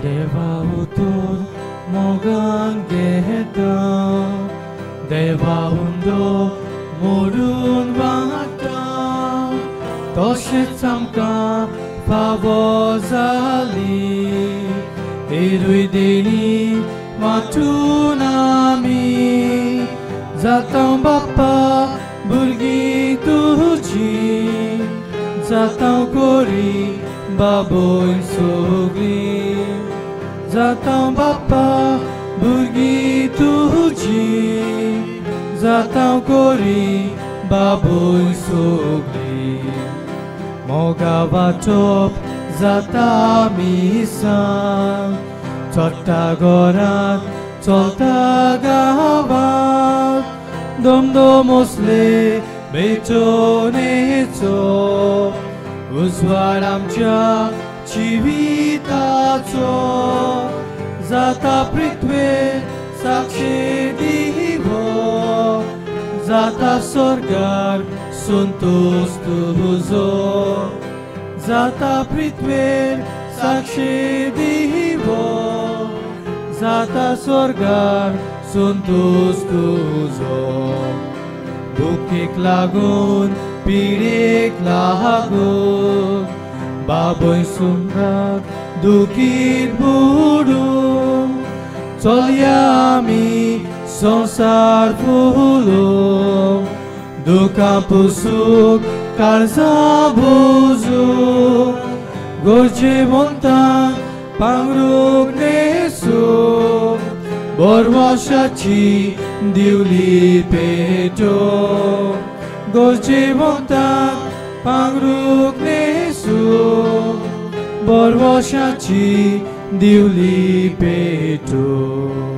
देवा उतोर मोगान घेता, देवा उंडो मोडून वाटा, तशेंच आमकां फावो जाली एरूय देणी वांटून आमी जाता बाप्पा भुरगीं तुजी, जाता कोरी बाबोय सगळीं, जाता बाप्पा भुरगीं तुजी, जाता कोरी बाबोय सगळीं. मोगा वाटप जाता मिसां, चडटा घरांत चलता गांवांत, दमदम असले बेटोनेचो उजवाड आमच्या जिविताचो, जाता पृथ्वेर साक्षी दिवो, जाता स्वर्गार संतोष तुजो, जाता पृथ्वेर साक्षी दिवो, जाता स्वर्गार संतोष तुजो. दुखीक लागून पिडेक लागून बाबय सुमराक दुखीत बुडून चलया आमी संवसार फुलोवंक, दुखां पुसूंक काळजां बुजूंक, गरजेवंतांक पांगरूंक न्हेसूंक, बरवशाची दिवली पेटोवंक, गरजेवंतांक पांगरूंक न्हेसूंक, बरवशाची दिवली पेटोवंक.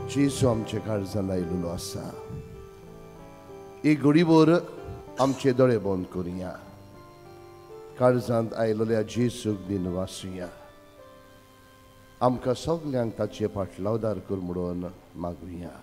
जेजू आमच्या काळजान आयिल्लो आसा. एक घडीभर आमचे दोळे बंद करुया, काळजांत आयिल्ल्या जेजूक दिनवासुया, आमकां सगल्यांक ताचे फाटलावदार कर म्हणून मागुया.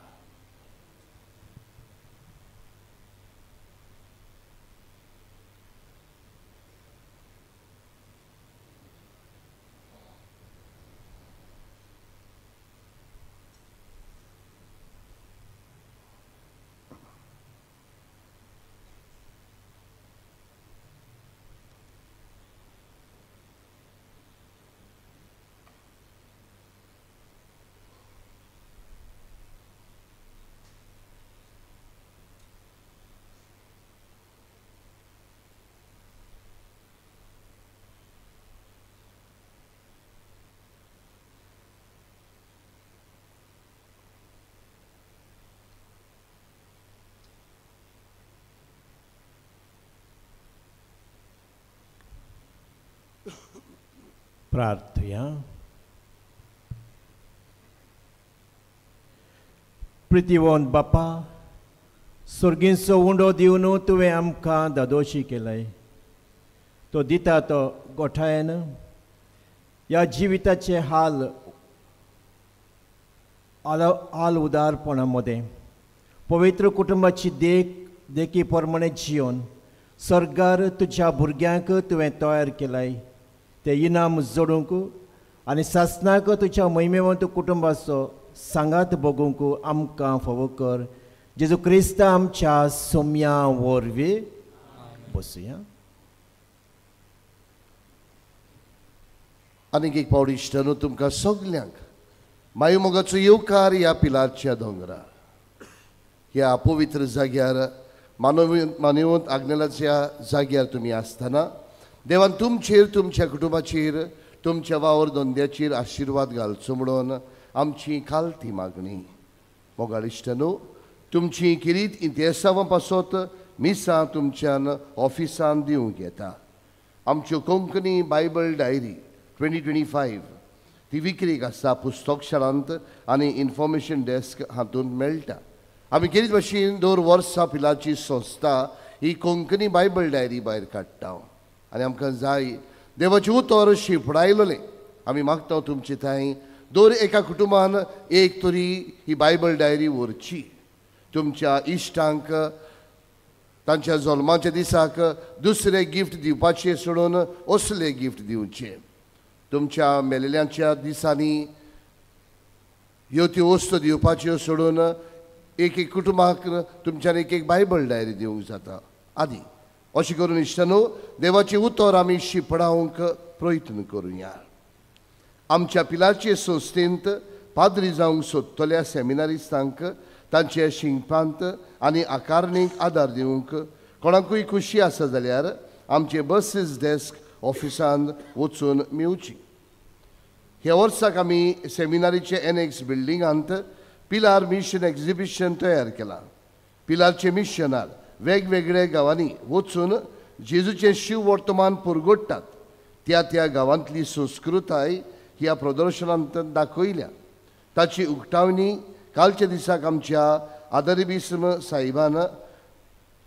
प्रार्थया. प्रितीवंत बापा, सर्गींचो उंडो दिवन तुवें आमकां दादोशी केलाय, तो दिता तो गोठायन ह्या जिविताचे हाल हाल उदारपणा मदें पवित्र कुटुंबाची देख देखी प्रमाणे जिवन सर्गार तुज्या भुरग्यांक तुवें तयार केलाय ते इनाम जोडूंक आनी सासणाक तुज्या महिमेवंत कुटुंबाचो सांगात भोगूंक आमकां फावो कर. जेजू क्रिस्त आमच्या सोम्या वरवीं. बसुया. आनीक एक पावट इश्टानो तुमकां सगल्यांक मायो मोगाचो येवकार ह्या पिलारच्या दोंगरा ह्या पवित्र जाग्यार मानवंत आग्नेलाच्या जाग्यार तुमी आसतना देवान तुमचेर, तुमच्या कुटुंबाचेर, तुमच्या वावर धंद्याचेर आशिर्वाद घालचो म्हणून आमची खालती मागणी. मोगाळ इश्टानो, तुमची किरीत इतिहासां पासत मिसां तुमच्यान ऑफिसान दिवंक येता. आमच्यो कोंकणी बायबल डायरी 2025 ती विक्रीक आसा पुस्तकशाळांत आनी इन्फॉर्मेशन डेस्क हातूंत मेळटा. आमी केरीत भाशेन दर वर्सा पिलाची संस्था ही कोंकणी बायबल डायरी भायर काडटा आनी आमकां जाय देवाचें उतर शिंपडायलें. आमी मागता तुमचे थंय दर एका कुटुंबान एक तरी ही बायबल डायरी व्हरची. तुमच्या इश्टांक तांच्या जल्माच्या दिसाक दुसरे गिफ्ट दिवपाचे सोडून असले गिफ्ट दिवचे. तुमच्या मेलेल्यांच्या दिसांनी ह्यो त्यो वस्तू दिवपाच्यो सोडून एक एक कुटुंबाक तुमच्यान एक एक बायबल डायरी दिवंक जाता आदी. अशें करून इश्टांनो देवाचें उतर आमी शिंपडावंक प्रयत्न करुया. आमच्या पिलाचे संस्थेंत पाद्री जावंक सोदतल्या सेमिनारिस्तांक तांच्या शिंकपांत आनी आकारणीक आदार दिवंक कोणाकूय खुशी आसा जाल्यार आमचे बसीस डेस्क ऑफिसांत वचून मेवची. ह्या वर्साक आमी सेमिनारीचे एनएक्स बिल्डिंगांत पिलार मिशन एक्झिबिशन तयार केलां. पिलारचे मिशनार वेगवेगळ्या गांवांनी वचून जेजूचें शिव वर्तमान पुरगोडटात. त्या त्या गांवांतली संस्कृताय ह्या प्रदर्शनांत दाखयल्या. ताची उक्तावणी कालच्या दिसाक आमच्या आदरिबिस्म साहिबान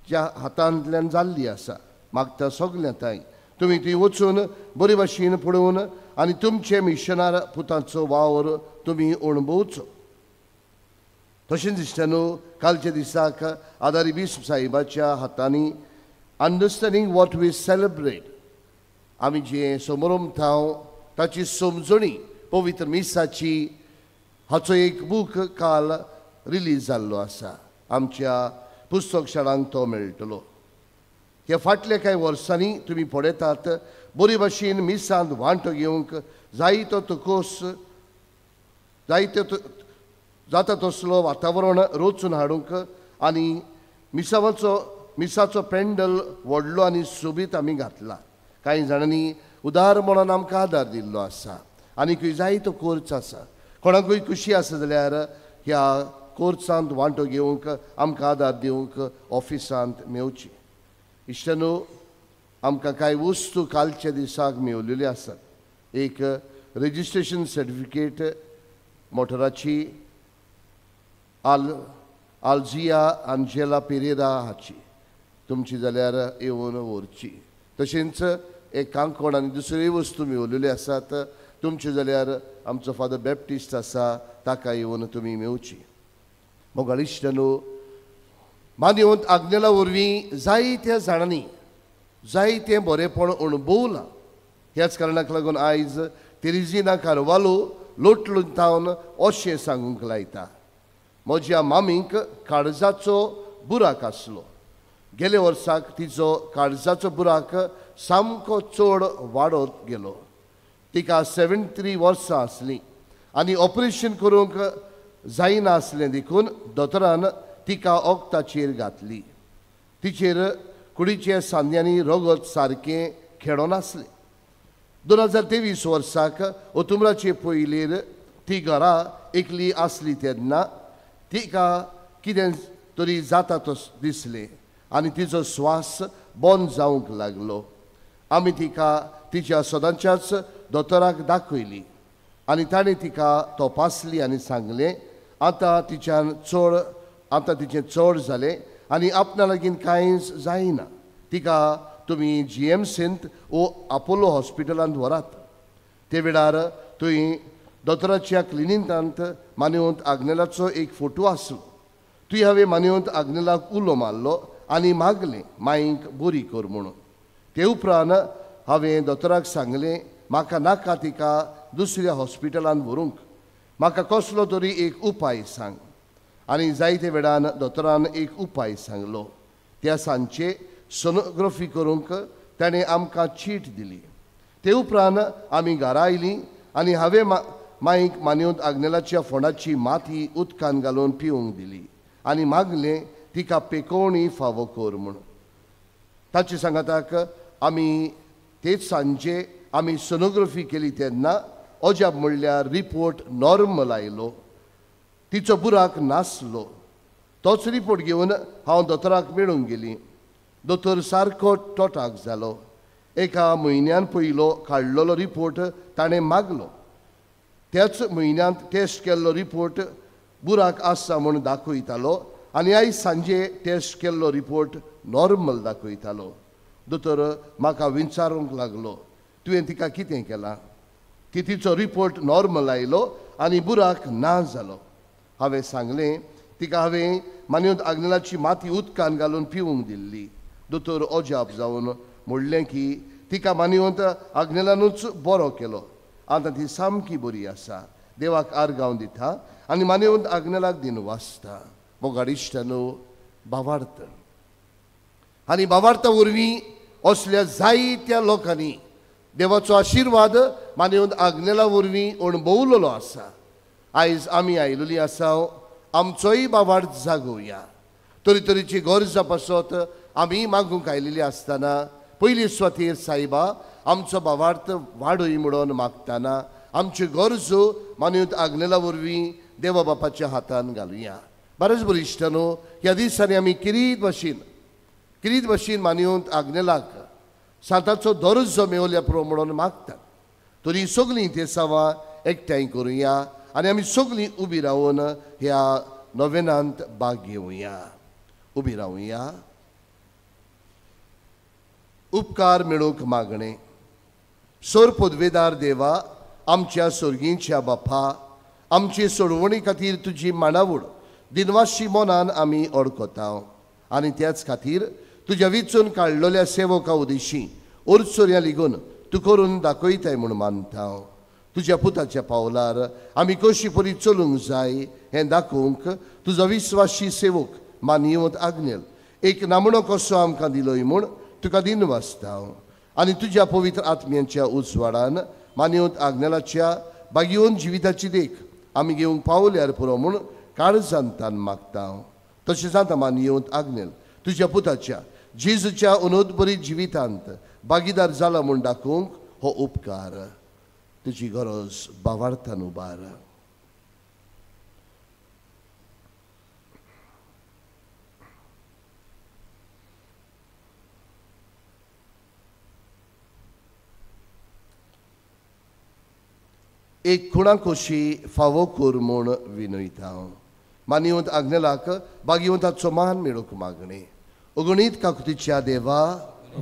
ज्या हातांतल्यान जाल्ली आसा. मागता सगल्या ताई तुमी थंय वचून बरे भाशेन पळोवन आनी तुमचे मिशनार पुताचो वावर तुमी अणभवचो. तशेंच इश्टांनो कालच्या दिसाक आदारी बिस्प साहिबाच्या हातांनी अंडरस्टँडींग what we celebrate आमी जें समरंभ ताची समजणी पवित्र मिसाची हाचो एक बूक काल रिलीज जाल्लो आसा. आमच्या पुस्तक शाळांक तो मेळटलो. ह्या फाटल्या कांय वर्सांनी तुमी पळयतात बरे भाशेन मिसांत वांटो घेवंक जायतो तुकोस जायतो जाता तसलो वातावरण रचून हाडूंक आनी मिसाचो पेंडल व्हडलो आनी सोबीत आमी घातला. कांय जाणांनी उदार म्हणून आमकां आदार दिल्लो आसा आनीकूय जायतो कोर्स आसा. कोणाकूय खुशी आसा जाल्यार ह्या कोर्सांत वांटो घेवंक आमकां आदार दिवंक ऑफिसांत मेवची. इश्टांनो आमकां कांय वस्तू कालच्या दिसाक मेवलेल्यो आसात. एक रजिस्ट्रेशन सर्टिफिकेट मोटराची आल्जिया आंजेला पेरेरा हाची तुमची जाल्यार येवन व्हरची. तशेंच एक कांकण आनी दुसऱ्यो वस्तू मेवलेल्यो आसात. तुमच्यो जाल्यार आमचो फादर बॅप्टिस्ट आसा ताका येवन तुमी मेवची. मोगाळ इश्टांनो मानवंत आग्नेला वरवीं जायत्या जाणांनी जायतें बरेंपण अणभवलां. ह्याच कारणाक लागून आयज तेरेझिना कारवालो लोटलून थावन अशें सांगूंक लायता. म्हज्या मामीक काळजाचो बुराक आसलो. गेल्या वर्साक तिचो काळजाचो बुराक सामको चड वाडत गेलो. तिका 73 वर्सां आसलीं आनी ऑपरेशन करूंक जायना आसलें देखून दोतोरान तिका वखदाचेर घातली. तिचेर कुडीच्या सांद्यांनी रगत सारकें खेळोनासलें. 2023 वर्साक ओतुम्राचे पयलीर ती घरा एकली आसली तेन्ना तिका कितें तरी जाता तस दिसलें आनी तिचो स्वास बंद जावंक लागलो. आमी तिका तिच्या सदांच्याच दोतोराक दाखयली आनी ताणें तिका तपासली आनी सांगलें आतां तिच्यान चड आतां तिचें चड जालें आनी आपणा लागीं कांयच जायना. तिका तुमी जीएमसींत वो आपोलो हॉस्पिटलांत व्हरात. ते वेळार थंय दोतोराच्या क्लिनिकांत मानवंत आग्नेलाचो एक फोटो आसलो. थंय हांवें मानवंत आग्नेलाक उलो मारलो आनी मागलें माईक बरी कर म्हणून. ते उपरांत हांवें दोतोराक सांगलें म्हाका नाका तिका दुसऱ्या हॉस्पिटलांत व्हरूंक, म्हाका कसलो तरी एक उपाय सांग. आनी जायते वेळान दोतोरान एक उपाय सांगलो. त्या सांजचे सोनोग्राफी करूंक ताणें आमकां चीट दिली. ते उपरांत आमी घरा आयलीं आनी हांवें माईक मानवंत आग्नेलाच्या फोंडाची माती उदकान घालून पिवंक दिली आनी मागलें तिका पेकोवणी फावो कर म्हूण. ताचे सांगाताक आमी तेच सांजे आमी सोनोग्राफी केली तेन्ना अजाप म्हणल्यार रिपोर्ट नॉर्मल आयलो. तिचो बुराक नासलो. तोच रिपोर्ट घेवन हांव दोतोराक मेळूंक गेली. दोतोर सारको टोटाक जालो. एका म्हयन्यान पयलो काडलेलो रिपोर्ट ताणें मागलो. त्याच म्हयन्यांत टेस्ट केल्लो रिपोर्ट बुराक आसा म्हूण दाखयतालो आनी आयज सांजे टेस्ट केल्लो रिपोर्ट नॉर्मल दाखयतालो. दोतोर म्हाका विचारूंक लागलो तुवें तिका कितें केलां की तिचो रिपोर्ट नॉर्मल आयलो आनी बुराक ना जालो. हांवें सांगलें तिका हांवें मानयत आग्नेलाची माती उदकान घालून पिवंक दिल्ली. दोतोर अजाप जावन म्हणलें की तिका मानयत आग्नेलानूच बरो केलो. आतां ती सामकी बरी आसा. देवाक आर्गांव दिता आनी मानयत आग्नेलाक दिन वाचता. मोगाड इश्टानो, भावार्थ आनी भावार्था वरवीं असल्या जायत्या लोकांनी देवाचो आशिर्वाद मानयत आग्नेला वरवीं अणभवलेलो आसा. आयज आमी आयिल्ली आसा, आमचोय भावार्थ जागोवया. तरेतरेची गरजा पासत आमी मागूंक आयिल्ली आसतना पयली सुवातेर सायबा आमचो भावार्थ वाडय म्हणून मागतना आमच्यो गरजो मानयत आग्नेला वरवीं देवा बापाच्या हातान घालुया. बरेच बरें इश्टानो, ह्या दिसांनी आमी किरीत भाशेन मानयत आग्नेलाक सांताचो दर्जो मेवल्या पुरो म्हणून मागतात. तरी सगळीं तेसांवां एकठांय करुया आनी आमी सगळीं उबी रावन ह्या नोवेनांत भाग घेवया. उबी रावया. उपकार मेळूंक मागणें. सोर पदवेदार देवा, आमच्या सोर्गींच्या बापा, आमचे सोडवणी खातीर तुजी मांडावळ दिनवाशी मनान आमी अडकता आनी त्याच खातीर तुज्या विचून काडलेल्या सेवका उदेशी ओरचोरया लिगून तूं करून दाखयताय म्हूण मानता. तुज्या पुताच्या पावलार आमी कशी परी चलूंक जाय हें दाखोवंक तुजो विस्वाशी सेवक मानयत आग्नेल एक नामणो कसो आमकां दिलोय म्हूण तुका दिन वाचता. आनी तुज्या पवित्र आत्म्यांच्या उजवाडान मानयत आग्नेलाच्या बागयोवन जिविताची देख आमी घेवंक पावल्यार पुरो म्हूण काळजान तान मागता. तशें जाता मानयत आग्नेल तुज्या पुताच्या जेजूच्या अनोदबरी जिवितांत भागीदार जाला म्हूण दाखोवंक हो उपकार तुजी गरज भावार्थान उबार. एक खुणा खोशी फावो कर म्हूण विनयता. मानयत आग्नेलाक बागयवंताचो मान मेळूंक मागणें. अगणीत काकुतीच्या देवा,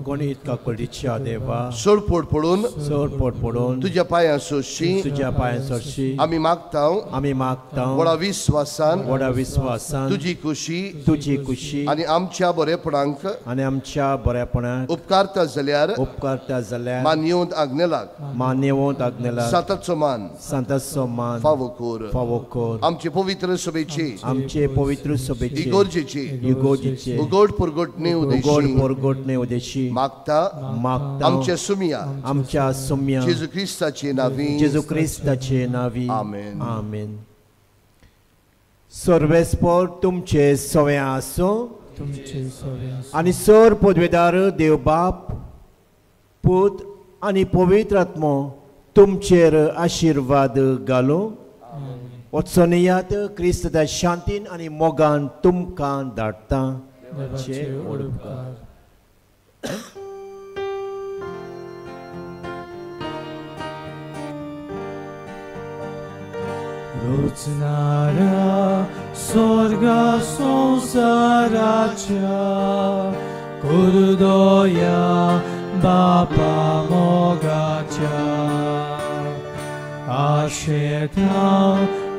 गणीत काकुळटीच्या देवा, सोडपोट पडून सोडपोट पडून तुज्या पांयां सोरशी तुज्या पांयां सोरशी आमी मागता, आमी मागता व्हडा विस्वासान व्हडा विस्वासान तुजी खुशी तुजी खुशी आनी आमच्या बरेपणाक आनी आमच्या बरेपणाक उपकारता जाल्यार उपकारता जाल्यार मानयत आग्नेलाक मानयत आग्नेलाक सांताचो मान सांताचो मान फावो कर फावो कर. आमचे पवित्र सभेचे आमचे पवित्र सभेचे इगोर्जेचे इगोर्जेचे उगड पुरगटणे उगड उदेशी पुरगटणे उदेशी मागता मागता आमच्या सुमिया आमच्या सुमिया जेजू क्रिस्ताचे नावी जेजू क्रिस्ताचे नावी. आमेन. आमेन. सर्वेस्पर तुमचे सवे आसूं तुमचे सवे आसूं आनी सर पदवेदार देव बाप पूत आनी पवित्र आत्मो तुमचेर आशिर्वाद घालूं. वचोनियात क्रिस्त त्या शांतीन आनी मोगान तुमकां धाडटा. देवाचे उपकार. रोचणाऱ्या स्वर्गा संवसाराच्या कुरदोया बापा मोगाच्या आशेता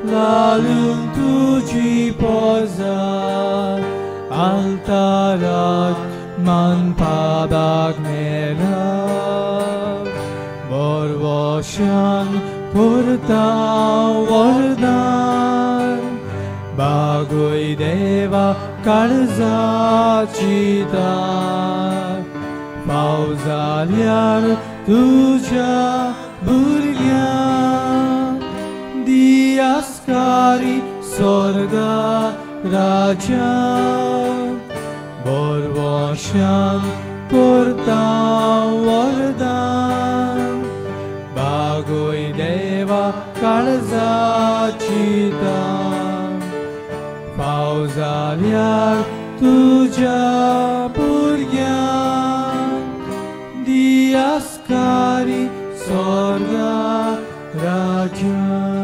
लालून तुजी पोजा आल्तारात मानपा बागनेला बोरवशान करता वरदान बागोय देवा काळजाची ताक फाव जाल्यार तुज्या भुरग्यांक दियास्कारी स्वर्गा राजा बोरवशान करता वरदान बागोय देवा काळजाची ताक फाव जाल्यार तुज्या भुरग्यांक दियास्कारी स्वर्गा राजा.